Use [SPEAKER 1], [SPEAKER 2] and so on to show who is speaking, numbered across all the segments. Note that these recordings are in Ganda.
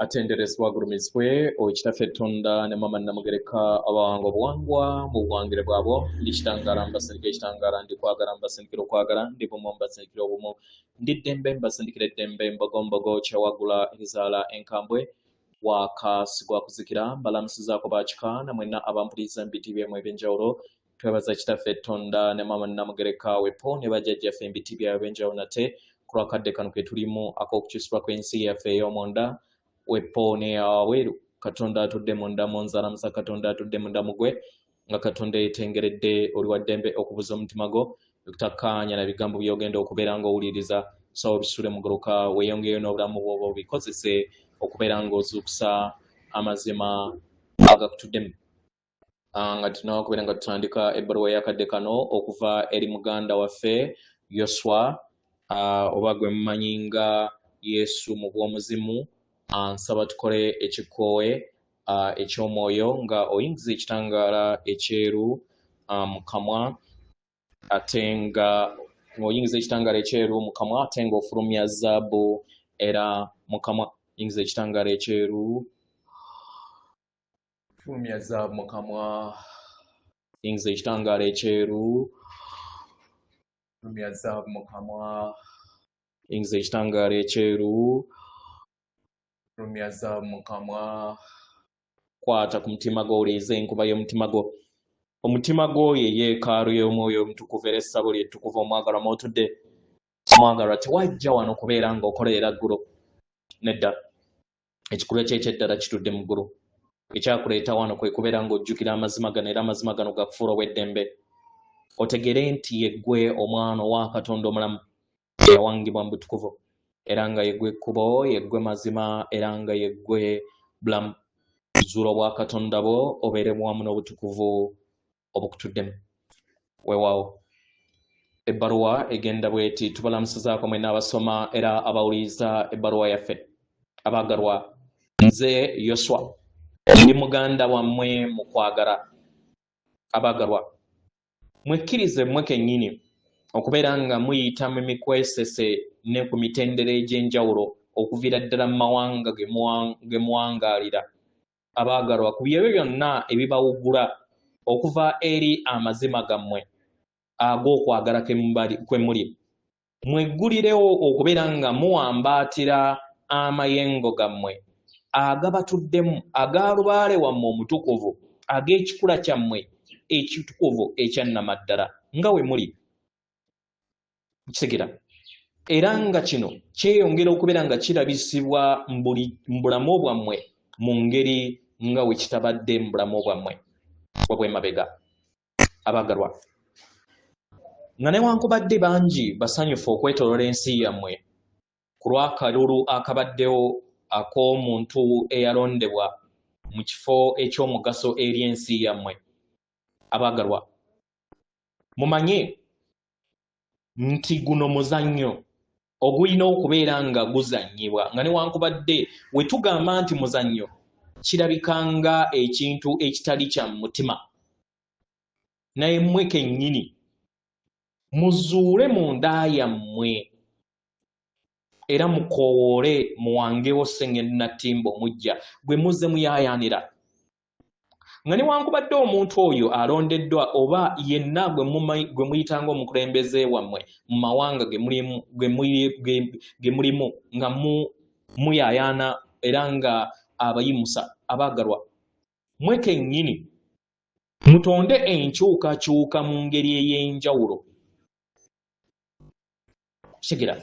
[SPEAKER 1] Atenderezebwa agulumizibwe oyo Kitaffe Tonda ne Maama Nnamugereka abawanga obuwangwa mu buwangire bwabwo. Ndi kitangaala mbasindikira ekitangaala, ndi kwagala mbasindikira okwagala, ndi bumu mbasindikira obumu, ndi ddembe mbasindikira eddembe, mbogo mbogo kyewagula erizaala enkambwe, waaka sigwa kuzikira. Mbalamusizaako bakika na mwenna abampuliriza mu biti byemu ebyenjawulo. Twebaza Kitaffe Tonda ne Maama Nnamugereka wepo ne bajjajjaffe mu biti byabwe ebyenjawulo nate ku lwakadde kano ke tulimu ak'okukyusibwa kw'ensi yaffe ey'omunda wepo n'eyawabweru. Katonda atudde munda mu nze alamusa Katonda atudde munda mu gwe, nga Katonda yeetengeredde oli wa ddembe okubuza omutima gwo okutakkaanya na bigambo by'ogenda okubeera ng'owuliriza. So obisule muguluka weeyongeyo n'obulamu bwoba obikozese okubeera ng'ozuukusa amazima agakutuddemu. Nga tulina okubeera nga tutandika ebbaluwa y'akadde kano okuva eri muganda waffe Yoswa, oba gwe mumanyi nga Yesu mu bw'omuzimu. Nsaba tukole ekikoowe eky'omwoyo nga oyingiza ekitangaala ekyeru mu kamwa, ate nga ng'oyingiza ekitangaala ekyeru mu kamwa ate ng'ofulumya zaabu era mu kamwa. Yingiza ekitangaala ekyeru, fulumya zaabu mu kamwa. Yingiza ekitangaala ekyeru, fulumya zaabu mu kamwa. Yingiza ekitangaala ekyeru, fulumya zaabu mu kamwa. Kwata ku mutima gwo, owulirize enkuba y'omutima gwo. Omutima gwo ye yeekaalu y'Omwoyo Omutukuvu era essabo lye ettukuvu omwagalwa mw'otudde. Omwagalwa, tewajja wano kubeera ng'okolerera ggulu, nedda. Ekikulu kye ekyeddala kitudde mu ggulu. Ekyakuleeta wano kwe kubeera ng'ojjukira amazima gano, era amazima gano gakufuula ow'eddembe. Otegere nti yeggwe omwana owa Katonda omulamu eyawangibwa mu butukuvu, era nga yeggwe ekkubo, yeggwe mazima, era nga yeggwe bulamu. Zuula obwa Katonda bwo obeere wamu n'obutukuvu obukutuddemu. Weewaawo. Ebbaluwa egenda bweti: tubalamusizaako mwenna abasoma era abawuliriza ebbaluwa yaffe. Abaagalwa, nze Yoswa, ndi muganda wammwe mu kwagala. Abaagalwa, mwekkirize mmwe kennyini okubeera nga muyita mu mikwesese ne ku mitendera egy'enjawulo okuviira ddala mu mawanga ge muwangaalira. Abaagalwa, ku byebyo byonna ebibawugula okuva eri amazima gammwe ag'okwagala kwe muli, mweggulirewo okubeera nga muwambaatira amayengo gammwe agabatuddemu, aga lubaale wammwe omutukuvu, ag'ekikula kyammwe ekitukuvu ekya nnamaddala nga we muli. Kitegera? Era nga kino kyeyongera okubeera nga kirabisibwa mu bulamu bwammwe mu ngeri nga we kitabadde mu bulamu bwammwe obw'emabega. Abagalwa, nga newankubadde bangi basanyufu okwetoloola ensi yammwe ku lw'akalulu akabaddewo ak'omuntu eyalondebwa mu kifo eky'omugaso eri ensi yammwe, abagalwa, mumanye nti guno muzannyo ogulina okubeera nga guzannyibwa, nga newankubadde we tugamba nti muzannyo kirabika nga ekintu ekitali kya mutima, naye mmwe kennyini muzuule munda yammwe era mukoowoole muwangewo Ssengendo Nattimba omuggya gwe muzze muyaayaanira. Nga newankubadde omuntu oyo alondeddwa oba yenna gwe muyitanga omukulembeze wammwe mu mawanga ge mulimu nga muyaayaana era nga abayimusa, abaagalwa, mmwe kennyini mutonde enkyukakyuka mu ngeri ey'enjawulo. Kitegera?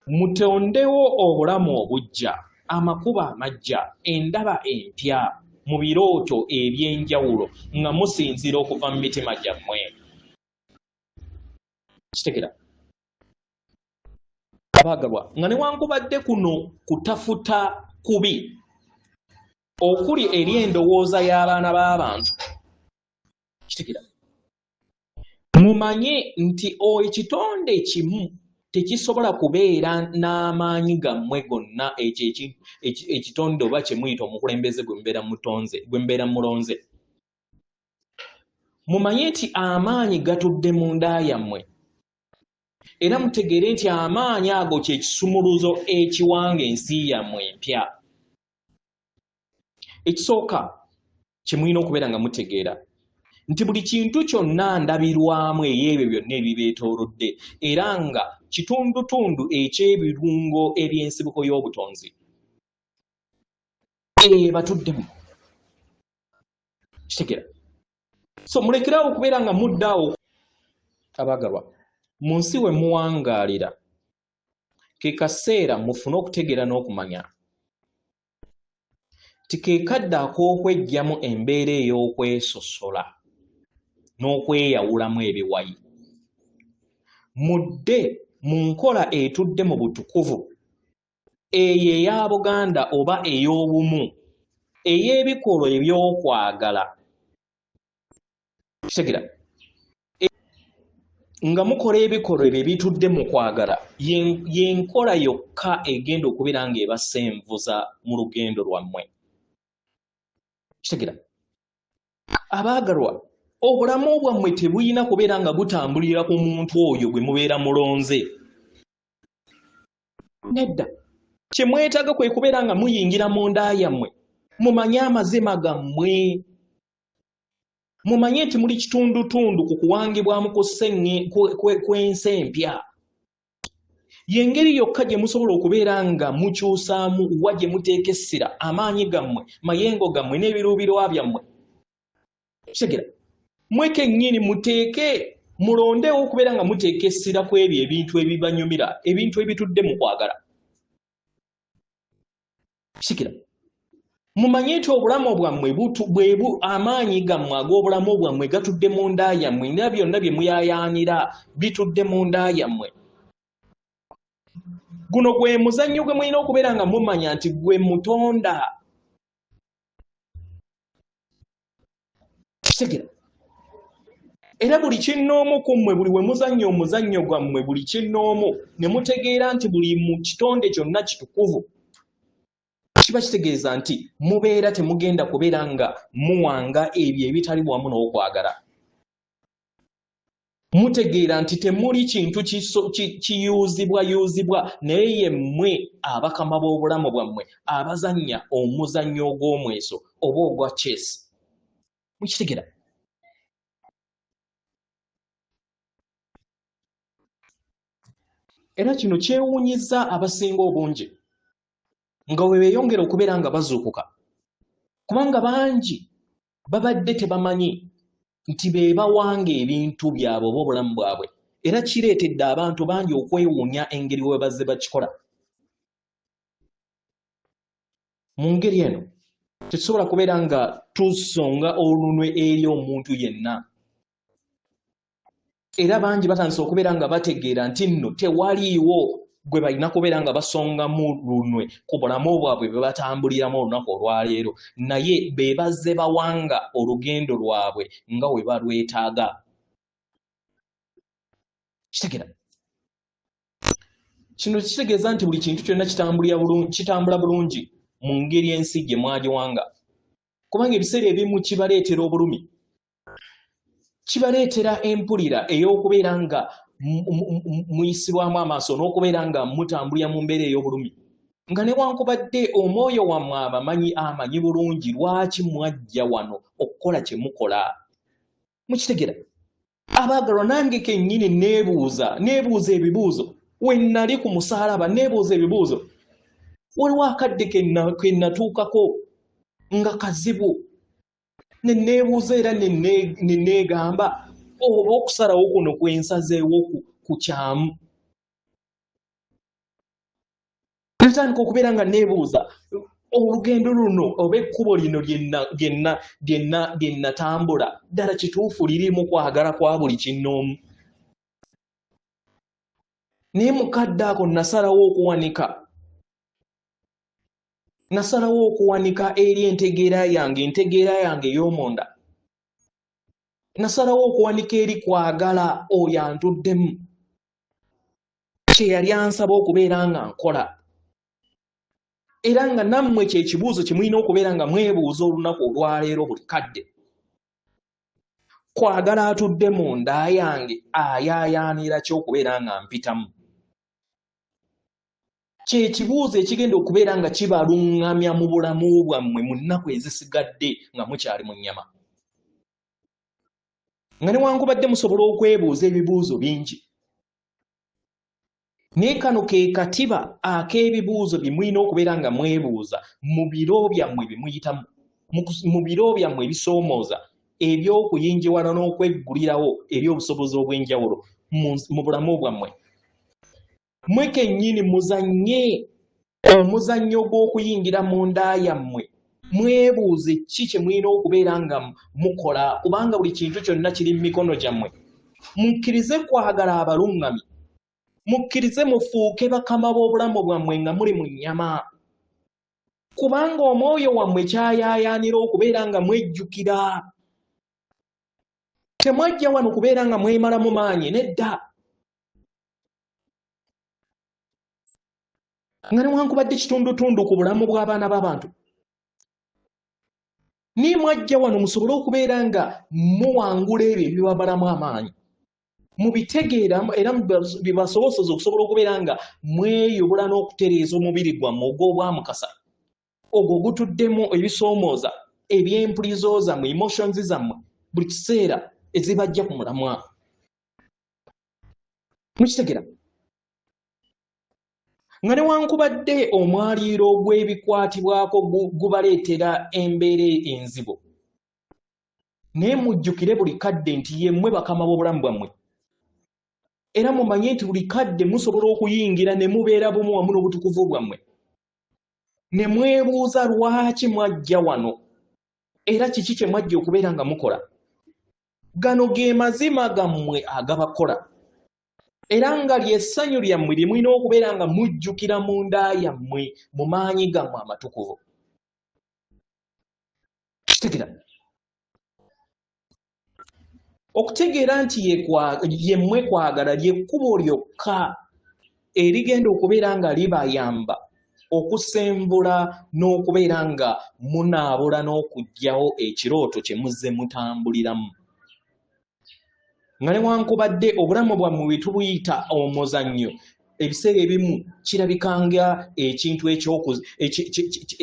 [SPEAKER 1] Mutondewo obulamu obuggya, amakubo amaggya, endaba empya mu birooto eby'enjawulo nga musinziira okuva mu mitima gyammwe. Kitegera? Abaagalwa, nga newankubadde kuno kutafuta kubi okuli eri endowooza y'abaana b'abantu, kitegera? Mumanye nti ekitonde kimu tekisobola kubeera n'amaanyi gammwe gonna, ekyo ekitonde oba kye muyita omukulembeze gwe mubeera mutonze, gwe mubeera mulonze. Mumanye nti amaanyi gatudde munda yammwe. Era mutegeere nti amaanyi ago kye kisumuluzo ekiwanga ensi yammwe empya. Ekisooka kye mulina okubeera nga mutegeera nti buli kintu kyonna ndabirwamu ey'ebyo byonna ebibeetoolodde era nga kitundutundu eky'ebirungo eby'ensibuko y'obutonzi ebatuddemu. Kitegeera? So mulekerawo okubeera nga mudda awo. Abaagalwa, mu nsi we muwangaalira ke kaseera mufune okutegeera n'okumanya nti ke kadde ak'okweggyamu embeera ey'okwesosola n'okweyawulamu ebiwayi. Mudde mu nkola etudde mu butukuvu, eyo eya Buganda oba ey'obumu, ey'ebikolwa eby'okwagala. Kitegeera? Nga mukola ebikolwa ebyo ebitudde mu kwagala, y'enkola yokka egenda okubeera ng'ebasenvuza mu lugendo lwammwe. Kitegeera? Abaagalwa, obulamu bwammwe tebulina kubeera nga butambulira ku muntu oyo gwe mubeera mulonze. Nedda. Kye mwetaaga kwe kubeera nga muyingira mu nda yammwe, mumanye amazima gammwe. Mumanye nti muli kitundutundu ku kuwangibwamu kw'ensi empya. Y'engeri yokka gye musobola okubeera nga mukyusaamu wa gye muteeka essira, amaanyi gammwe, mayengo gammwe n'ebiruubirwa byammwe. Kitegeera? Mwe kennyini muteeke, mulondeewo okubeera nga muteeka essira ku ebyo ebintu ebibanyumira, ebintu ebitudde mu kwagala. Kitegeera? Mumanye nti obulamu bwammwe bwebu amaanyi gammwe ag'obulamu bwammwe gatudde mu nda yammwe, era byonna bye muyaayaanira bitudde mu nda yammwe. Guno gwe muzannyo gwe mulina okubeera nga mumanya nti gwe mutonda. Kitegeera? Era buli kinnoomu ku mmwe, buli we muzannya omuzannyo gwammwe, buli kinnoomu ne mutegeera nti buli mu kitonde kyonna kitukuvu, kiba kitegeeza nti mubeera temugenda kubeera nga muwanga ebyo ebitali wamu n'okwagala. Mutegeera nti temuli kintu kiyuuzibwayuuzibwa, naye yemmwe abakama b'obulamu bwammwe abazannya omuzannyo ogw'omweso oba ogwa chess. Mukitegera? Era kino kyewuunyizza abasinga obungi nga bwe beeyongera okubeera nga bazuukuka, kubanga bangi babadde tebamanyi nti be bawanga ebintu byabwe oba obulamu bwabwe, era kireetedde abantu bangi okwewuunya engeri we bazze bakikola. Mu ngeri eno tetusobola kubeera nga tusonga olunwe eri omuntu yenna, era bangi batandise okubeera nga bategeera nti nno tewaliiwo gwe balina kubeera nga basongamu lunwe ku bulamu bwabwe bwe batambuliramu olunaku olwaleero, naye be bazze bawanga olugendo lwabwe nga we balwetaaga. Kitegeera? Kino kitegeeza nti buli kintu kyonna kitambula bulungi mu ngeri ensi gye mwagiwanga, kubanga ebiseera ebimu kibaleetera obulumi, kibaleetera empulira ey'okubeera nga muyisibwamu amaaso n'okubeera nga mutambulira mu mbeera ey'obulumi, nga newankubadde omwoyo wammwe abamanyi amanyi bulungi lwaki mwajja wano okukola kye mukola. Mukitegera? Abaagalwa, nange kennyini neebuuza ebibuuzo. We nnali ku musaalaba neebuuza ebibuuzo. Waliwo akadde ke nnatuukako nga kazibu, ne neebuuza era ne neegamba oba okusalawo kuno kwe nsazeewo kukyamu. Natandika okubeera nga neebuuza olugendo luno oba ekkubo lino lye nnatambula ddala kituufu liri mu kwagala kwa buli kinnoomu. Naye mu kadde ako nasalawo okuwanika. Nasalawo okuwanika eri entegeera yange, entegeera yange ey'omunda. Nasalawo okuwanika eri kwagala oyo antuddemu, kye yali ansaba okubeera nga nkola. Era nga nammwe kye kibuuzo kye mulina okubeera nga mwebuuza olunaku olwaleero buli kadde. Kwagala atudde mu nda yange ayaayaanira ki okubeera nga mpitamu? Kye kibuuzo ekigenda okubeera nga kibaluŋŋamya mu bulamu bwammwe mu nnaku ezisigadde nga mukyali mu nnyama. Nga newankubadde musobola okwebuuza ebibuuzo bingi, naye kano ke katiba ak'ebibuuzo bye mulina okubeera nga mwebuuza mu biro byammwe bye muyitamu, mu biro byammwe ebisoomooza eby'okuyinjiwala n'okweggulirawo eri obusobozi obw'enjawulo mu bulamu bwammwe. Mmwe kennyini muzannye omuzannyo gw'okuyingira mu nda yammwe, mwebuuze ki kye mulina okubeera nga mukola, kubanga buli kintu kyonna kiri mu mikono gyammwe. Mukkirize kwagala abaluŋŋamye, mukkirize mufuuke bakama b'obulamu bwammwe nga muli mu nnyama, kubanga omwoyo wammwe kyayaayaanira okubeera nga mwejjukira. Temwajja wano kubeera nga mwemalamu maanyi, nedda. Nga newankubadde kitundutundu ku bulamu bw'abaana b'abantu, naye mwajja wano musobole okubeera nga muwangula ebyo ebibabalamu amaanyi, mubitegeera era bibasoboseze okusobola okubeera nga mweyubula n'okutereeza omubiri gwammwe ogw'obwamukasa, ogwo ogutuddemu ebisoomooza eby'empulizo zammwe, emotions zammwe buli kiseera ezibajja ku mulamwa. Mukitegeera? Nga newankubadde omwaliiro gw'ebikwatibwako gubaleetera embeera enzibu, naye mujjukire buli kadde nti yemmwe bakama b'obulamu bwammwe, era mumanye nti buli kadde musobola okuyingira ne mubeera bumu wamu n'obutukuvu bwammwe, ne mwebuuza lwaki mwajja wano era kiki kye mwajja okubeera nga mukola. Gano ge mazima gammwe agabakola, era nga ly'essanyu lyammwe lye mulina okubeera nga mujjukira mu nda yammwe mu maanyi gammwe amatukuvu. Kitegeera? Okutegeera nti yemmwe kwagala ly'ekkubo lyokka erigenda okubeera nga libayamba okusembula n'okubeera nga munaabula n'okuggyawo ekirooto kye muzze mutambuliramu. Nga newankubadde obulamu bwammwe bwe tubuyita omuzannyo, ebiseera ebimu kirabika nga ekintu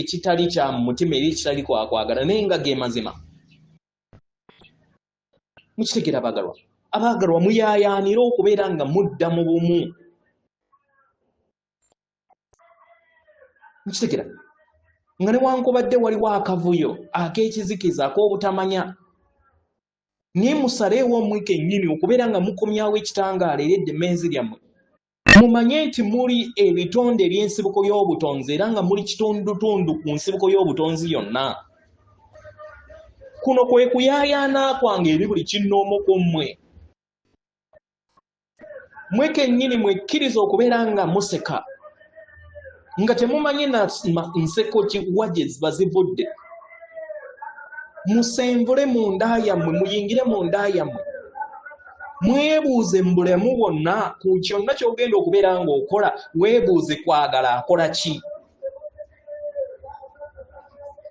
[SPEAKER 1] ekitali kya mu mutima era ekitali kwa kwagala, naye nga ge mazima. Mukitegeera abaagalwa? Abaagalwa, muyaayaanire okubeera nga mudda mu bumu. Mukitegeera? Nga newankubadde waliwo akavuyo ak'ekizikiza ak'obutamanya, naye musaleewo mmwe kennyini okubeera nga mukomyawo ekitangaala era eddemenzi lyammwe. Mumanye nti muli ebitonde eby'ensibuko y'obutonzi era nga muli kitundutundu ku nsibuko y'obutonzi yonna. Kuno kwe kuyaayaana kwange eri buli kinnoomu ku mmwe. Mmwe kennyini mwekkiriza okubeera nga museka nga temumanyi na nseko ki wa gye ziba zivudde. Musenvule mu nda yammwe, muyingire mu nda yammwe, mwebuuze mu bulamu bwonna ku kyonna ky'ogenda okubeera ng'okola, weebuuze kwagala akola ki.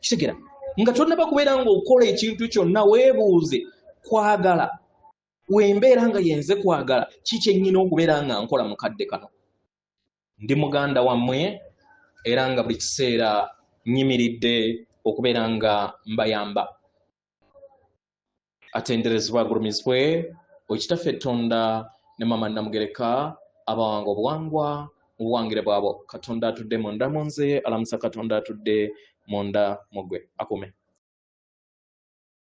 [SPEAKER 1] Kitegeera? Nga tonnaba kubeera ng'okola ekintu kyonna, weebuuze kwagala wembeera nga yenze kwagala ki kye nnyina okubeera nga nkola mu kadde kano. Ndi muganda wammwe era nga buli kiseera nnyimiridde okubeera nga mbayamba. Atenderezebwa agulumizibwe Okitaffe Ttonda ne Maama Nnamugereka abawanga obuwangwa mu buwangire bwabo. Katonda atudde munda mu nze alamusa Katonda atudde munda mu ggwe. Akuume.